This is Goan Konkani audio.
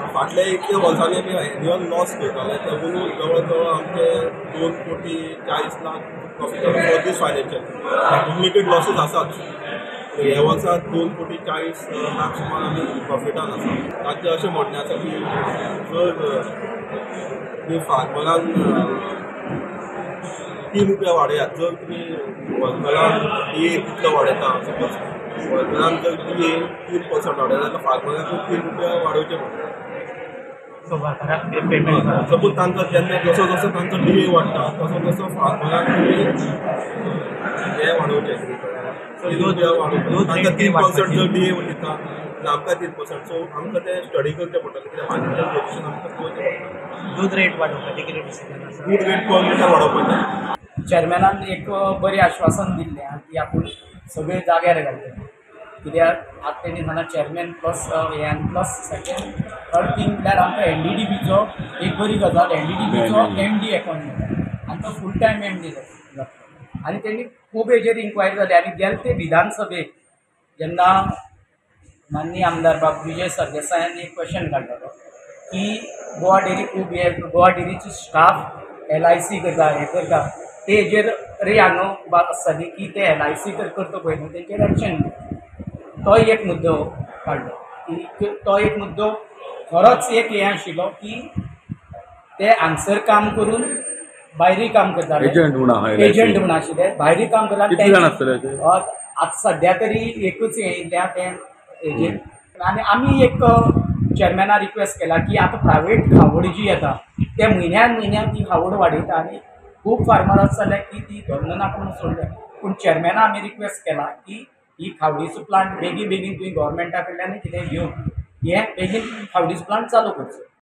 फाटल्या इतल्या वर्सांनी आमी एन्युअल लॉस करताले, तेवून जवळ जवळ आमचे 2 कोटी 40 लाख प्रॉफीट जालो for this financial. Accumulated losses आसाच. ह्या वर्सा 2 कोटी 40 लाख सुमार आमी प्रॉफिटान आसा. तांचें अशें म्हणणें आसा की जर तुमी फार्मरान 3 रुपया वाडयात, जर तुमी वर्करान डीए तितलो वाडयता, सपोज वर्करान जर डीए 3% वाडयता जाल्यार फार्मराकूय 3 रुपया वाडोवचे पडटा. सो वर्कराक पेमेंट सपोज तांकां जेन्ना जसो जसो तांचो डीए वाडटा, तसो तसो फार्मराक तुमी हे वाडोवचे, 3 रुपया वाडोवचे. तांकां 3% जर डीए दिता जाल्यार आमकां 3%. सो आमकां तें स्टडी करचें पडटलें, कित्याक फायनान्शियल पोजिशन आमकां पळोवचें पडटा. दूद रेट वाडोवपाचें कितें डिसिजन आसा? दूद रेट पर लिटर वाडोवपाचें. चेअरमॅनान एक बरें आश्वासन दिल्लें आहा की आपूण सगळें जाग्यार घालतले, कित्याक आतां तेणी सांगला चेअरमॅन प्लस हें आनी प्लस सेकंड थर्ड थींग म्हळ्यार आमकां एनडीडीबीचो एक बरी गजाल, एनडीडीबीचो एमडी एपॉयंट जाता आनी तो फूल टायम एमडी जाता आनी तेणी खूब हेजेर इन्क्वायरी जाली. आनी गेले ते विधानसभेक जेन्ना माननीय आमदार बाब विजय सरदेसायान एक क्वेश्चन काडलेलो की गोवा डेरी खूब हे, गोवा डेरीची स्टाफ एलआयसी करता, हें करता, ते हेजेर रे हांगा बात आसताली की ते एलआयसी तर करता पळय न्हू, तेंचेर एक्शन घेवचें. तोय एक मुद्दो काडलो की तो एक मुद्दो खरोच एक हें आशिल्लो की ते हांगसर काम करून भायरूय काम करताले. एजंट म्हूण आहा LIC. Agent म्हूण आशिल्ले, भायरूय काम करताले. कितले जाण आसतले अशे? आतां सद्या तरी एकूच हें येयल्या तें हेजेर. आनी आमी एक चेअरमॅना रिक्वेस्ट केला की आतां प्रायवेट खावड जी येता, ते म्हयन्यान म्हयन्याक ती खावड वाडयता आनी खूब फार्मर आसा जाल्यार की ती धंदो नाका म्हणून सोडल्या. पूण चेअरमॅना आमी रिक्वेस्ट केला की ही खावडीचो प्लांट बेगीन बेगीन तुवें गोवोरमेंटा कडल्यान कितें घेवन हे बेगीन खावडीचो प्लांट चालू करचो.